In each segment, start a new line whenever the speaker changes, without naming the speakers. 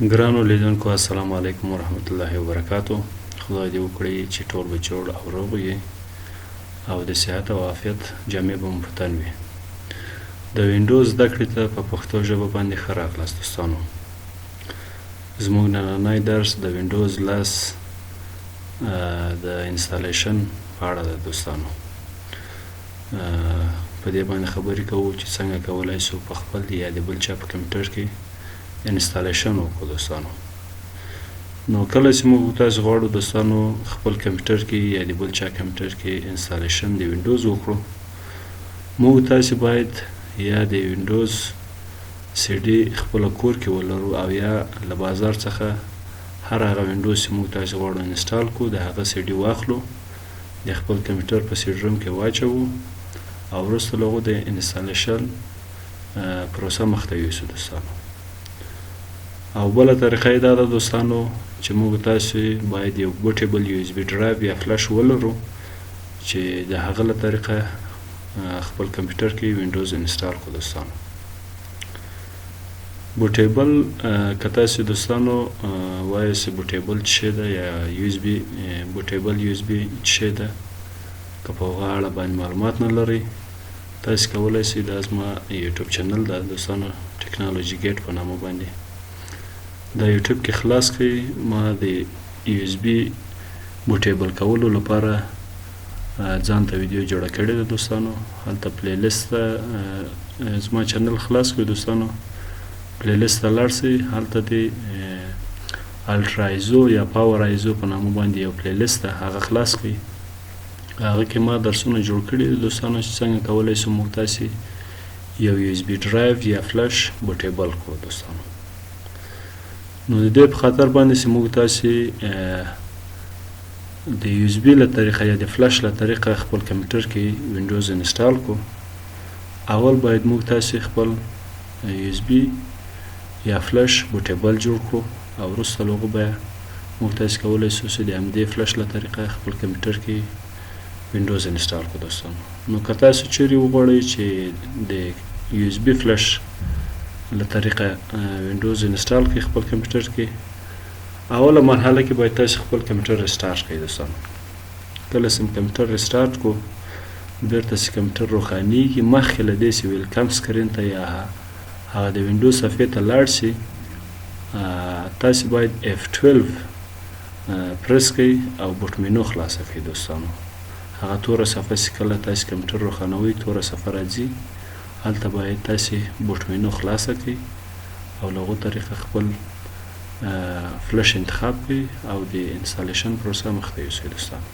ګرانو لیدونکو، السلام علیکم ورحمت الله وبرکاتو. خدای دې وکړي چې ټول به جوړ او روغ یې او د صحت او عافیت جامې به مو په تن وي. د وینډوز زده کړې ته په پښتو ژبه باندې ښه راغلاست دوستانو. زموږ نننی درس د وینډوز 10 د installation په اړه ده دوستانو. په دې باندې خبرې کوو چې څنګه کولای شو په خپل یا د بل چا په کمپیوټر کې installation وکړو دوستانو. نو کله چې موږ تاسو غواړو دوستانو خپل کمپیوټر کې یا د بل چا کمپیوټر کې installation د وینډوز وکړو، موږ تاسو باید یا د وینډوز سی ډي خپل کور کې ولرو او یا له بازار څخه هر هغه وینډوز چې موږ تاسو غواړو install کړو، د هغه سی ډي واخلو، د خپل کمپیوټر په CD ROM کې واچوو او وروسته له هغو د installation پروسه مخته یوسو دوستانو. او بله طریقه یې دا ده دوستانو چې موږ تاسو باید یو bootable USB drive یا فلش ولرو چې د هغه له طریقه خپل کمپیوټر کې وینډوز install کړو دوستانو. bootable، که تاسو دوستانو وایئ چې bootable څه ده یا USB، bootable USB څه ده، که په هغه اړه باندې معلومات نه لرئ، تاسو کولای شئ دا زما یوټیوب channel ده دوستانو، ټکنالوژي ګیټ په نامه باندې، دا یوټیوب کې خلاص کړئ. ما د USB bootable کولو لپاره ځان ته ویډیو جوړه کړې ده دوستانو. هلته playlist ته، زما channel خلاص کړئ دوستانو، playlist ته لاړ شئ، هلته د Ultra ISO یا Power ISO په نامه باندې یو playlist ده، هغه خلاص کړئ. هغه کې ما درسونه جوړ کړي دي دوستانو چې څنګه کولی شو موږ تاسې یو USB drive یا flash bootable کړو دوستانو. نو د دې په خاطر باندې چې موږ تاسې د USB له طریقه یا د فلش له طریقه خپل کمپیوټر کې وینډوز install کړو، اول باید موږ تاسې خپل USB یا flash bootable جوړ کړو او وروسته له هغه بیا موږ تاسې کولی شو چې د همدې فلش له طریقه خپل کمپیوټر کې وینډوز install کړو دوستانو. نو که تاسو چیرې وغواړئ چې د USB flash له طریقه وینډوز install کړئ خپل کمپیوټر کې، اوله مرحله کې باید تاسو خپل کمپیوټر restart کړئ دوستانو. کله چې کمپیوټر restart کړو، بیرته چې کمپیوټر روښانیږي، مخکې له دې چې welcome screen ته یا هغه د وینډوز صفحې ته لاړ شي، تاسو باید F12 پرس کړئ او boot menu خلاصه کړئ دوستانو. هغه توره صفحه چې کله تاسو کمپیوټر روښانوئ توره صفحه راځي، هلته باید تاسو boot menu خلاصه کړئ او له هغو طریقه خپل فلش انتخاب کړئ او د installation پروسه مخته یوسئ دوستانو.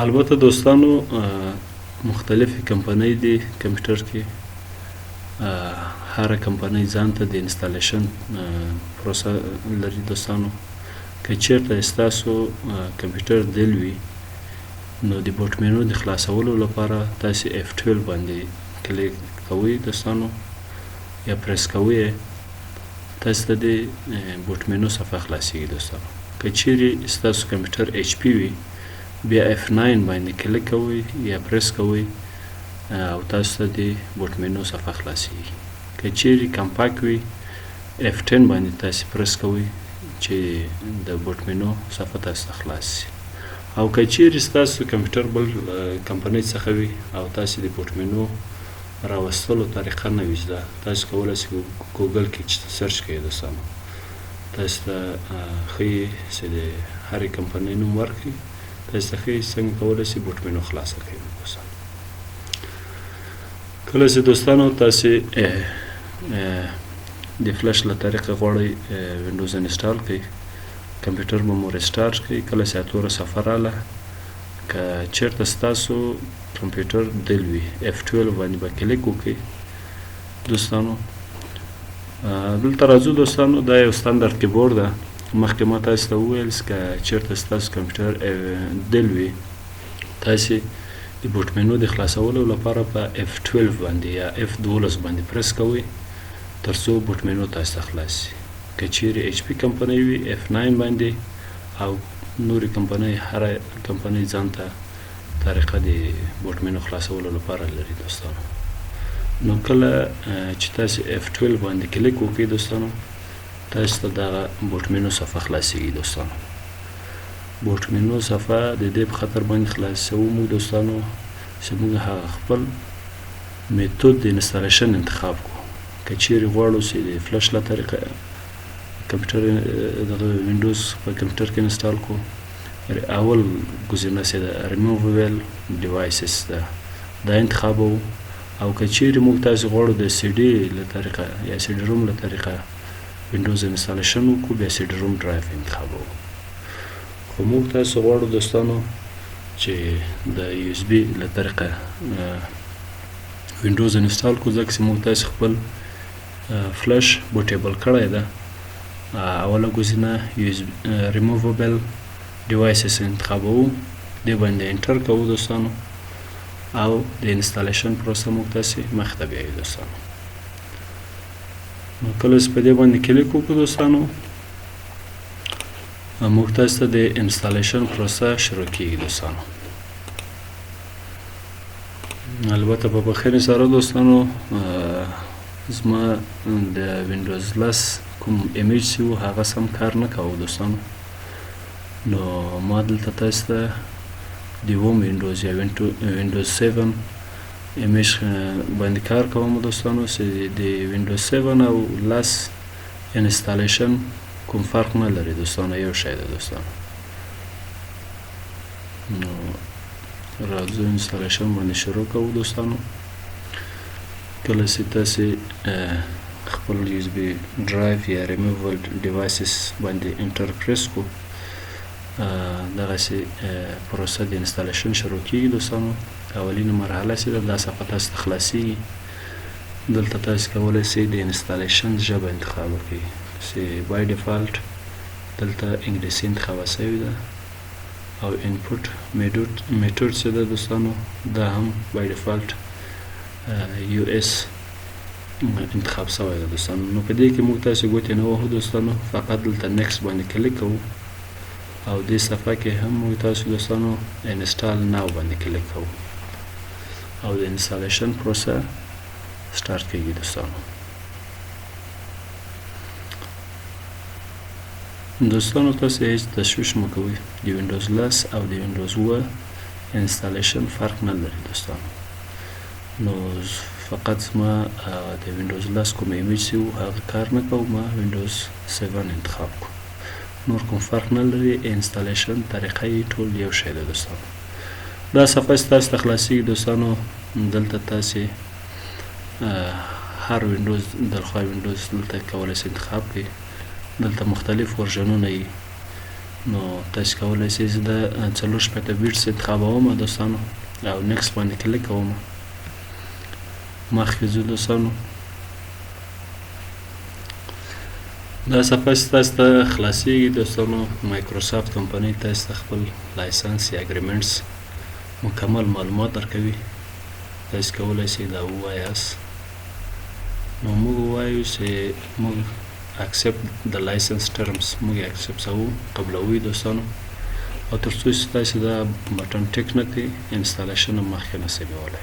البته دوستانو، مختلفې کمپنۍ دي کمپیوټر کې، هره کمپنۍ ځان ته د installation پروسه لري دوستانو. که چیرته ستاسو کمپیوټر Dell وي، نو د boot menu د خلاصولو لپاره تاسو F12 باندې کلیک کوئ دوستانو یا پرس کوئ، تاسو ته د boot menu صفحه خلاصیږي دوستانو. که چیرې ستاسو کمپیوټر HP وي، بیا F9 باندې کلیک کوئ یا پرس کوئ او تاسو ته د boot menu صفحه خلاصیږي. که چیرې Compaq وي، F10 باندې تاسو پرس کوئ چې د boot menu صفحه تاسو ته خلاص شي. او که چیرې ستاسو کمپیوټر بل کمپنۍ څخه وي او تاسو د boot menu راوستلو طریقه نه وي زده، تاسو کولی شئ ګوګل کې چې search کړئ دوستانو، تاسو ته ښیي چې د هرې کمپنۍ نوم ورکړئ، تاسو ته ښیي څنګه کولی شئ boot menu خلاصه کړئ دوستانو. کله چې دوستانو تاسو د فلش له طریقه غواړئ وینډوز install کړئ، کمپیوټر به مو restart کړئ. کله چې توره صفحه راله، که چیرته ستاسو کمپیوټر Dell وي، F12 باندې به کلیک وکړئ دوستانو. دلته راځو دوستانو، دا یو standard keyboard ده. مخکې ما تاسو ته وویل چې که چیرته ستاسو کمپیوټر Dell وي، تاسو د boot menu د خلاصولو لپاره په F12 باندې یا F12 باندې پرس کوئ تر څو boot menu تاسو ته خلاص شي. که چیرې HP کمپنۍ وي، F9 باندې او نورې کمپنۍ، هره کمپنۍ ځان ته طریقه د boot menu خلاصولو لپاره لري دوستانو. نو کله چې تاسو F12 باندې کلیک وکړئ دوستانو تاسو ته دغه boot menu صفحه خلاصیږي دوستانو. boot menu صفحه د دې په خاطر باندې خلاصوو موږ دوستانو چې موږ هغه خپل method د installation انتخاب کو. که چیرې غواړو چې د فلش له طریقه کمپیوټر دغه وینډوز په کمپیوټر کې install کو، اول گزینه چې ده ریموویبل ډیوایسز ده، دا انتخابو. او که چیرې موږ تاسو غواړو د سی ډي له طریقه یا CD-ROM له طریقه وینډوز installation وکړو، بیا CD-ROM drive انتخابو. خو موږ تاسو غواړو دوستانو چې د USB له طریقه وینډوز install کو، ځکه چې موږ تاسو خپل فلش bootable کړی ده. اوله گزینه ریمووبل ډیوایسز انتخابوو، دې باندې enter کوو دوستانو، او د installation پروسه موږ تاسې مخته بیایو دوستانو. نو کله چې په دې باندې کلیک وکړو دوستانو، موږ تاسو ته د installation پروسه شروع کیږي دوستانو. البته په بخښنې سره دوستانو، زما د وینډوز 10 کوم image چې و هغه سم کار نه کاوه دوستانو. نو ما دلته تاسو ته د اووم وینډوز یا وینډوز 7 image باندې کار کوم دوستانو، چې د وینډوز 7 او 10 installation کوم فرق نه لري دوستانو، یو شی ده دوستانو. نو راځو installation باندې شروع کوو دوستانو. کله چې تاسې خپل یو اس بي ډرایو یا ریموول ډیوایسز باندې enter press کو، دغسې پروسه د installation شروع کیږي دوستانو. اولینه مرحله چې ده دا صفحه تاسو ته خلاصیږي. دلته تاسو کولی شئ د installation ژبه انتخاب وکړئ چې by default دلته انګلیسي انتخاب شوې ده، او input method چې ده دوستانو دا هم by default US انتخاب شوی ده دوستانو. نو په دې کې موږ تاسو ګوتې نه وهو دوستانو، فقط دلته next باندې کلیک کوو، او دې صفحه کې هم موږ تاسو دوستانو install now باندې کلیک کوو، او د installation پروسه سټارټ کیږي دوستانو. دوستانو تاسو هیڅ تشویش مه کوئ، د وینډوز 10 او د وینډوز 7 installation فرق نه لري دوستانو. نو فقط زما د وینډوز 10 کوم image چې و هغه کار نه کوو، ما وینډوز 7 انتخاب کو، نور کوم فرق نه لري. installation طریقه یې ټول یو شی ده دوستانو. دا صفحه ستاسو ته خلاصیږي دوستانو. دلته تاسې هر وینډوز دلخوا وینډوز دلته کولی شئ انتخاب کړئ. دلته مختلف ورژنونه یي، نو تاسو کولی شئ زه د 64 bits انتخابوم دوستانو، او next باندې کلیک کوم. مخکې ځو دوستانو. دا صفحه ستاسو ته خلاصیږي دوستانو. مایکروسافت کمپنۍ تاسو ته خپل license یا agreements مکمل معلومات درکوي. تاسو کولی شئ دا ووایاست. نو موږ وایو چې موږ accept the license terms، موږ یې accept کوو، قبلوو یې دوستانو. او تر څو چې تاسو دا button tick نه کړئ installation هم مخکې نه شئ بیولی.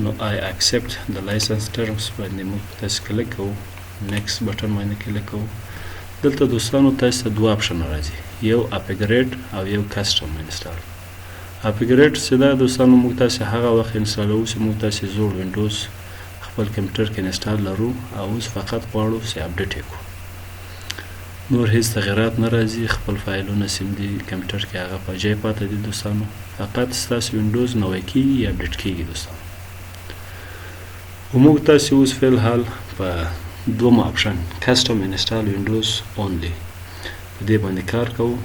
نو I accept the license terms باندې موږ تاسو کلیک کوو، next button باندې کلیک کوو. دلته دوستانو تاسو ته دوه option راځي، یو upgrade او یو custom install. upgrade چې ده دوستانو موږ تاسو هغه وخت install وو چې موږ تاسو زوړ وینډوز خپل کمپیوټر کې install لرو او اوس فقط غواړو چې update یې کړو، نور هیڅ تغیرات نه راځي. خپل فایلونه سم دي کمپیوټر کې هغه په ځای پاتې دي دوستانو، فقط ستاسو وینډوز نوی کیږي یا update کیږي دوستانو. خو موږ تاسو اوس فی الحال په دوم option custom install Windows only په دې باندې کار کوو.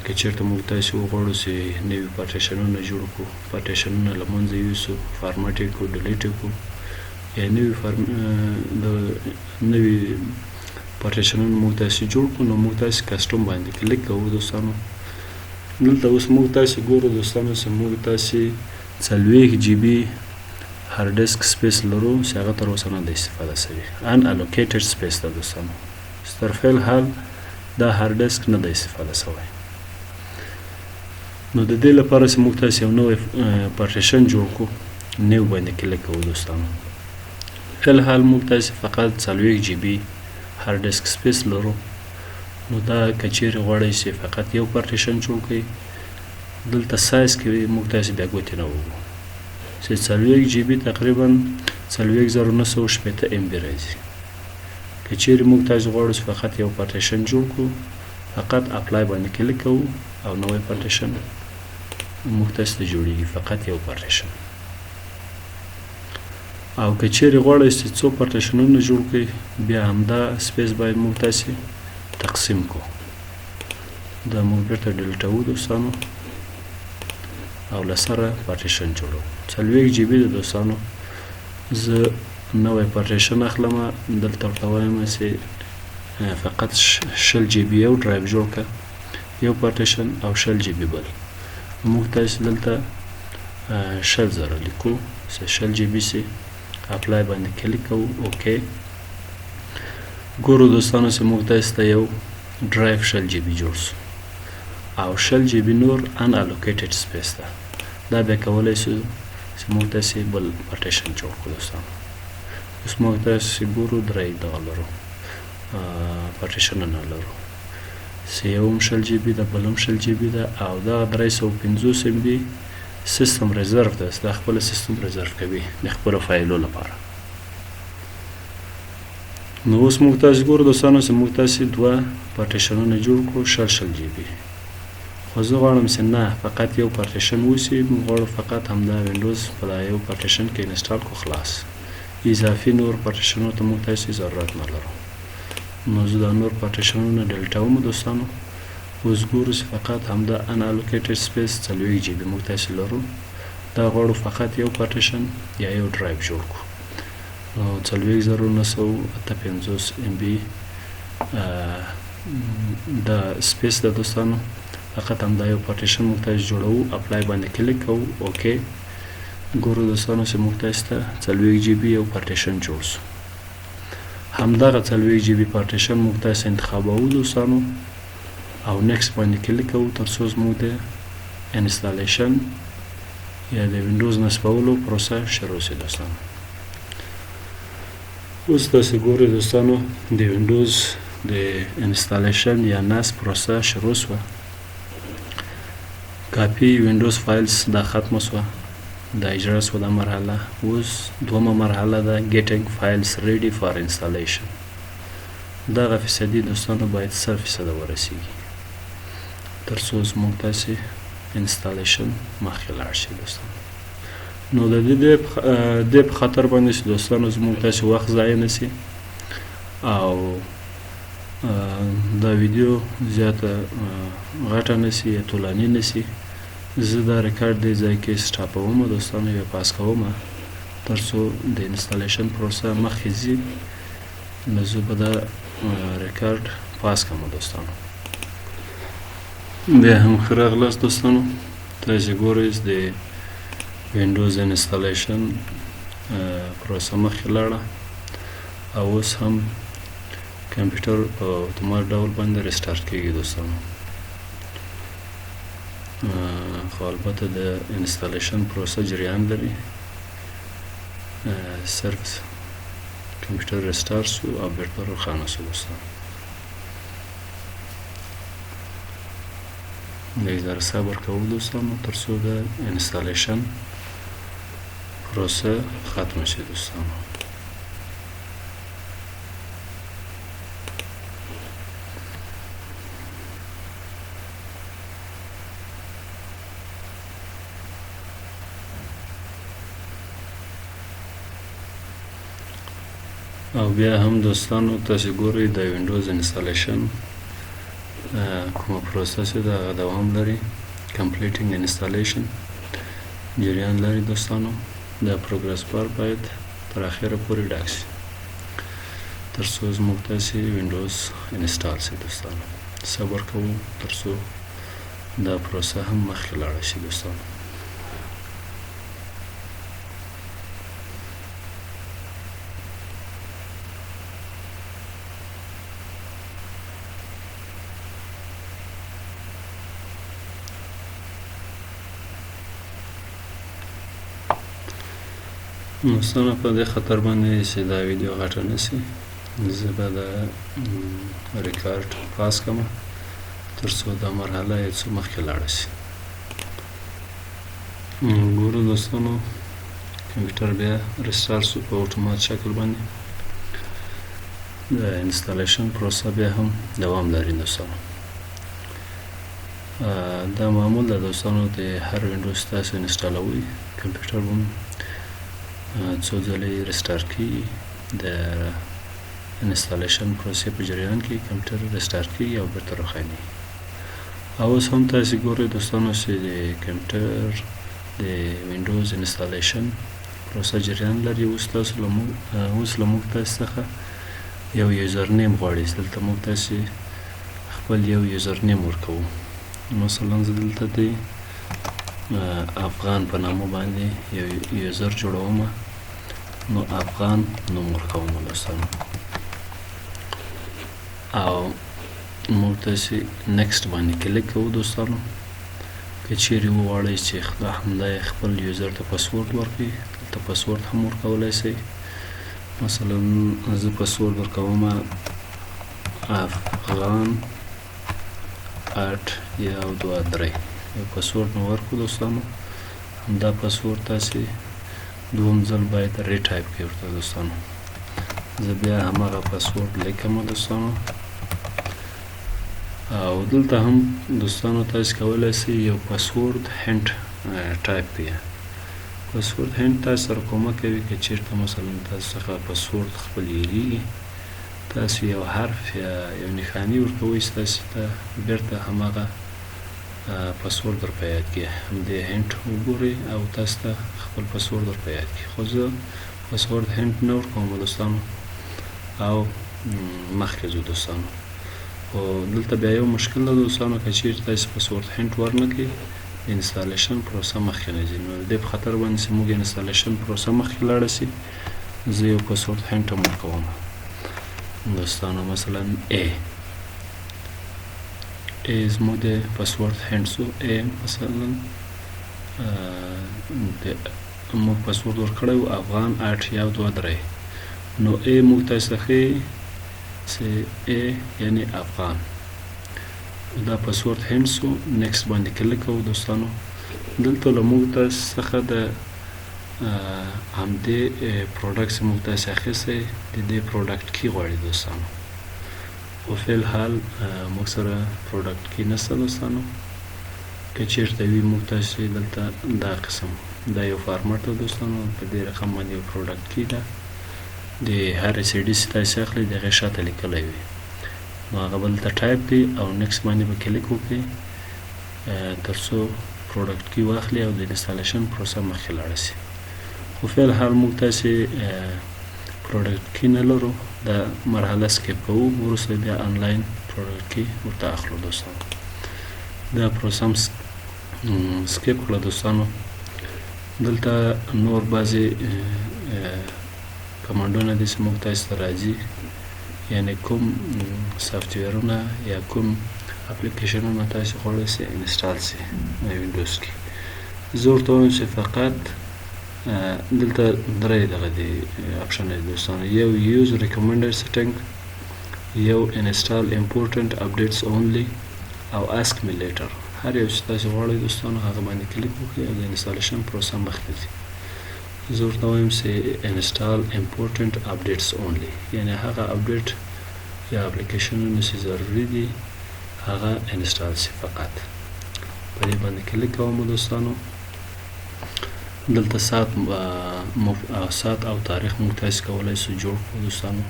که چېرته موږ تاسو وغواړو چې نوي partition ونه جوړ کړو، partition ونه له منځه یوسو، فارمټ یې کړو، delete یې کړو، یا نوي partition ونه موږ تاسو جوړ کړو، نو موږ تاسو custom باندې کلیک کوو دوستانو. دلته اوس موږ تاسو ګورو دوستانو چې موږ تاسو 40 GB hard disk space لرو چې هغه تر اوسه نه ده استفاده شوې، unallocated space ده دوستانو. تر فعل حال دا hard disk نه ده استفاده شوی. نو د دې لپاره چې موږ تاسو یو نوی پارټیشن جوړ کړو، new باندې کلیک کوو دوستانو. فی الحال موږ تاسو فقط 40 GB هارډ ډیسک space لرو. نو دا که چیرې غواړئ چې فقط یو پارټیشن جوړ کړئ، دلته سایز کې موږ تاسې بیا ګوتې نه وهو چې 40 GB تقریبا 40,960 MB راځي. که چیرې موږ تاسې غواړو چې فقط یو پارټیشن جوړ کړو، فقط apply باندې کلیک کوو او نوی پارټیشن موږ تاسې ته جوړیږي، فقط یو پارټیشن. او که چیرې غواړئ چې څو پارټیشنونه جوړ کړئ، بیا همدا space باید موږ تاسې تقسیم کړو. دا موږ بیرته delete وو دوستانو او له سره پارټیشن جوړو. 40 GB د دوستانو، زه نوی پارټیشن اخلم، دلته ورته وایم چې فقط 20 GB یو ډرایو جوړ کړه، یو پارټیشن او 20 GB بل. موږ تاسې دلته 20,000 لیکو چې 20 GB سي، apply باندې کلیک کوو، okay. ګورو دوستانو چې موږ تاسې ته یو ډرایو 20 GB جوړ سو او 20 GB نور unallocated space ده. دا بیا کولی شو چې موږ تاسې بل پارټیشن جوړ کړو دوستانو. اوس موږ تاسې ګورو درې دغه لرو، پارټیشنونه لرو چې یو هم 20 GB ده، بل هم 20 GB ده، او دغه 350 MB system reserve ده. دا خپل سیستم ریزرو کوي د خپلو فایلو لپاره. نو اوس موږ تاسې ګورو دوستانو چې موږ تاسې دوه پارټیشنونه جوړ کړو 20 20 GB. خو زه غواړم چې نه فقط یو پارټیشن اوسي، موږ غواړو فقط همدا وینډوز په دا یو پارټیشن کې install کړو، خلاص. اضافي نور پارټیشنونو ته موږ تاسې ضرورت نه لرو. نو زه دا نور پارټیشنونه delete وم دوستانو. اوس ګورو چې فقط همدا unallocated space 40 GB موږ تاسې لرو. دا غواړو فقط یو پارټیشن یا یو ډرایو جوړ کړو. نو 40,958 MB دا space ده دوستانو. فقط همدا یو پارټیشن موږ تاسې جوړوو، apply باندې کلیک کوو، okay. ګورو دوستانو چې موږ تاسې ته 40 GB یو پارټیشن جوړ سو. همدغه 40 GB پارټیشن موږ تاسې انتخابوو دوستانو او next باندې کلیک کوو تر څو زموږ د installation یا د وینډوز نصبولو پروسه شروع سي دوستانو. اوس تاسې ګورئ دوستانو د وینډوز د installation یا نصب پروسه شروع سوه. copy Windows files دا ختمه سوه، دا اجرا سوه دا مرحله. اوس دومه مرحله ده getting files ready for installation. دغه فیصدي دوستانو باید 100% ورسیږي تر څو زموږ تاسې installation مخکې لاړ شي دوستانو. نو د دې په خاطر باندې چې دوستانو زموږ تاسې وخت ضایع نه سي او دا ویډیو زیاته غټه نه سي یا طولاني نه سي، زه دا ریکارډ دې ځای کې stop وم دوستانو یا pause کوم تر څو د installation پروسه مخکې ځي. نو زه به دا ریکارډ pause کوم دوستانو. بیا هم ښه راغلاست دوستانو. تاسې ګورئ د وینډوز installation پروسه مخکې لاړه او اوس هم کمپیوټر په اتومات ډول باندې restart کیږي دوستانو. خو البته د installation پروسه جریان لري. صرف کمپیوټر restart سو او بیرته روښانه سو دوستانو. لږ ذره صبر کوو دوستانو تر څو د installation پروسه ختمه شي دوستانو. او بیا هم دوستانو تاسې ګورئ د وینډوز installation کومه پروسه چې ده هغه دوام لري، completing installation جریان لري دوستانو. دا progress bar باید تر اخره پورې ډک شي تر څو زموږ تاسې وینډوز install شي دوستانو. صبر کوو تر څو دا پروسه هم مخکې لاړه شي دوستانو. دوستانو په دې خاطر باندې چې دا ویډیو غټه نه شي، زه به دا record pause کړم تر څو دا مرحله یو څه مخکې لاړه شي. ګورو دوستانو، کمپیوټر بیا restart شو په اتومات شکل باندې. د installation پروسه بیا هم دوام لري دوستانو. دا معمول ده دوستانو، د هر وینډوز تاسو install وئ کمپیوټر هم څو ځلې restart کیږي. د installation پروسې په جریان کې کمپیوټر restart کیږي او بیرته روښانیږي. او اوس هم تاسو ګورئ دوستانو چې د کمپیوټر د وینډوز installation پروسه جریان لري. اوس تاسو له موږ اوس له موږ تاسو څخه یو username غواړي. دلته موږ تاسو خپل یو username ورکوو. مثلا زه دلته د افغان په نامه باندې یو user جوړوم، نو افغان نوم ورکوم دوستانو، او موږ تاسو next باندې کلیک کوو دوستانو. که چیرې وغواړئ چې همدا خپل user ته پسورډ ورکړئ، دلته پسورډ هم ورکولی شئ. مثلا زه پسورډ ورکوم افغان 8123، یو پسورډ مې ورکړو دوستانو. همدا پسورډ تاسې دوم ځل باید retype کړئ ورته دوستانو. زه بیا هماغه پسورډ لیکم دوستانو. او دلته هم دوستانو تاسو کولی شئ یو password hint type کړئ. password hint تاسو سره کومک کوي که چیرته مثلا تاسو څخه پسورډ خپل هېرېږي، تاسو یو حرف یا یو نښاني ورکوئ چې تاسو ته بیرته هماغه پسورډ در په یاد کړي. همدې hint وګورئ او تاسو ته خپل پسورډ در په یاد کړي. خو زه password hint نه ورکوم دوستانو او مخکې ځو دوستانو. خو دلته بیا یو مشکل ده دوستانو، که چیرې تاسو password hint ورنه کړئ installation پروسه مخکې نه ځي. نو د دې په خاطر باندې چې موږ installation پروسه مخکې لاړه شي، زه یو password hint هم ورکوم دوستانو. مثلا A، A زموږ د password hint سو. A مثلا د موږ پسورډ ورکړی و افغان 8123، نو A موږ تاسو ته ښیي چې A یعنی افغان. دا password hint سو. next باندې کلیک کوو دوستانو. دلته له موږ تاسو څخه د همدې product چې موږ تاسو اخیستی د دې product key غواړي دوستانو. خو فی الحال موږ سره product key نشته دوستانو. که چیرته وي موږ تاسو دلته دا قسم دا یو فارمټ ده دوستانو، په دې رقم باندې یو product key ده. د هر سي ډي چې تاسو اخلئ د هغې شاته لیکلی وي، نو هغه به دلته ټایپ کړئ او next باندې به کلیک وکړئ تر څو product key واخلي او د installation پروسه مخکې لاړه شي. خو فی الحال موږ تاسې product key نه لرو، دا مرحله skip کوو، وروسته بیا آنلاین product key ورته اخلو دوستانو. دا پروسه هم skip کړه دوستانو. دلته نور بعضې command ونه دي چې موږ تاسو ته راځي، یعنی کوم software ونه یا کوم اپلیکیشنونه تاسو غواړئ چې install شي وینډوز کې. زه ورته وایم چې فقط دلته درې دغه دي option دي دوستانو، یو use recommended setting، یو install important updates only، او ask me later. هر یو چې تاسو غواړئ دوستانو هغه باندې کلیک وکړئ او د installation پروسه مخکې ځي. زه ورته وایم چې install important updates only، یعنی هغه update یا اپلیکیشنونه چې ضروري دي هغه install شي فقط. په دې باندې کلیک کوم دوستانو. دلته ساعت او تاریخ موږ تاسو کولی شو جوړ کړو دوستانو.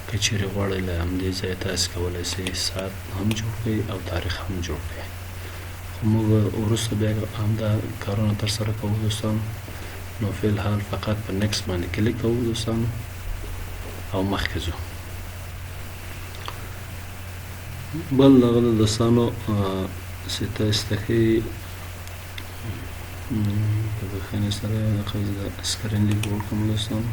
که چیرې غواړئ له همدې ځایه تاسو کولی شئ ساعت هم جوړ کړئ او تاریخ هم جوړ کړئ. خو موږ وروسته بیا همدا کارونه ترسره کوو دوستانو. نو فی الحال فقط په next باندې کلیک کوو دوستانو او مخکې ځو. بل دغه د دوستانو چې تاسو ته ښیي په بښنې سره یو دقیقه زه د screen لیک جوړ کړم دوستانو.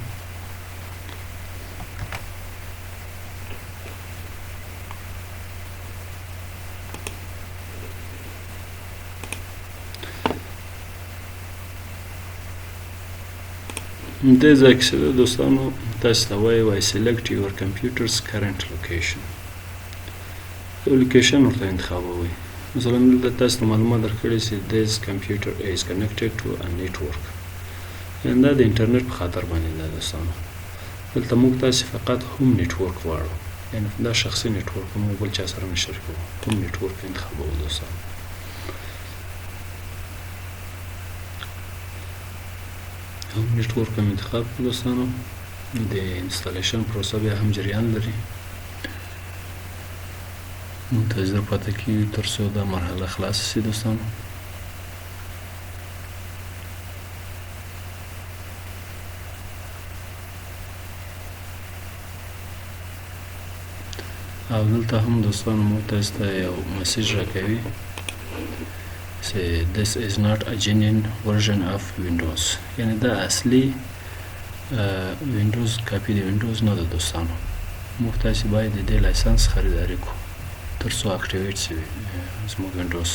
دې ځای کې چې ده دوستانو تاسو ته وایي، وایي select your computer's current location. یو location ورته انتخابوئ. مثلا دلته تاسو ته معلومات درکړي چې this computer is connected to a network، یعنی دا د انټرنیټ په خاطر باندې ده دوستانو. دلته موږ تاسو فقط home network غواړو، یعنی دا شخصي network موږ بل چا سره نه شریکوو، home network انتخابوو دوستانو. home network هم انتخاب کړو دوستانو. د installation پروسه بیا هم جریان لري، منتظر پاتې کیږو تر څو دا مرحله خلاصه شي دوستانو. او دلته هم دوستانو موږ تاسو ته یو message راکوي چې this is not a genuine version of Windows، یعنی دا اصلي وینډوز کاپي د وینډوز نه ده دوستانو. موږ تاسو باید د دې license خریداري کړو تر څو activate شي زموږ وینډوز.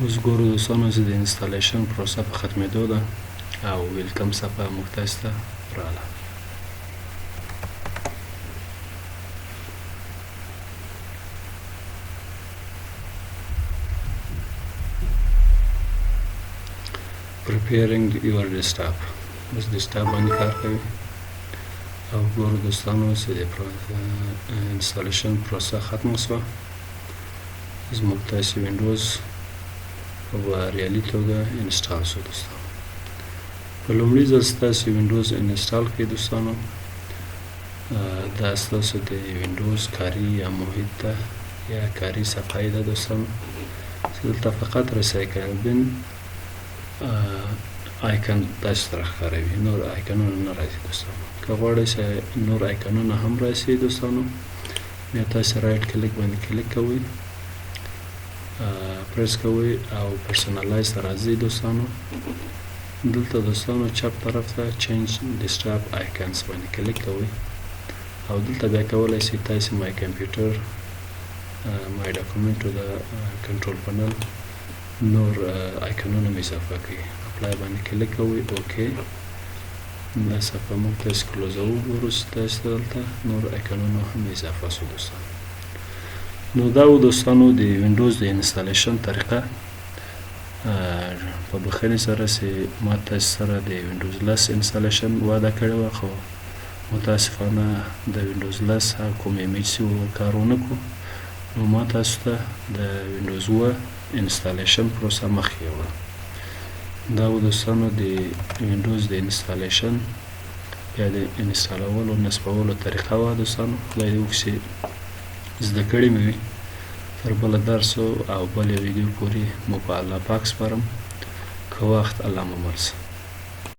اوس ګورو دوستانو چې د installation پروسه په ختمېدو ده او welcome صفحه موږ تاسو ته راغله. Preparing your desktop، اوس desktop باندې کار کوي. او ګورو دوستانو چې د installation پروسه ختمه شوه، زموږ تاسو وینډوز په بریالي توګه install شو دوستانو. په لومړي ځل ستاسو وینډوز install کړئ دوستانو، دا ستاسو د وینډوز کاري یا محیط ته یا کاري صفحه ده دوستانو. چې دلته فقط recycle bin icon تاسو ته راښکاروي، نور آیکنونه نه راځي دوستانو. که غواړئ چې نور آیکنونه هم راشي دوستانو، بیا تاسو right click باندې کلیک کوئ، پریس کوئ او personalize ته راځئ دوستانو. دلته دوستانو چپ طرف ته change desktop icons باندې کلیک کوئ او دلته بیا کولی شئ تاسو my computer، my document د control panel نور آیکنونه هم اضافه کړئ. apply باندې کلیک کوئ، okay. دا صفحه موږ تاسو close وو، ګورو چې تاسو ته دلته نور آیکنونه هم اضافه شو دوستانو. نو دا و دوستانو د وینډوز د installation طریقه. په بخښنې سره چې ما تاسو سره د وینډوز 10 installation وعده کړې وه، خو متاسفانه د وینډوز 10 هغه کوم image چې کار ونه کړو، نو ما تاسو ته د وینډوز 7 installation پروسه مخکې یوړه. دا و دوستانو د وینډوز د installation یا د install ولو نصبولو طریقه وه دوستانو. خدای دې وکړي چې زده کړې مې وي. تر بله درس او بلې ویډیو پورې مو په الله پاک سپارم. که وخت الله مو مل شه.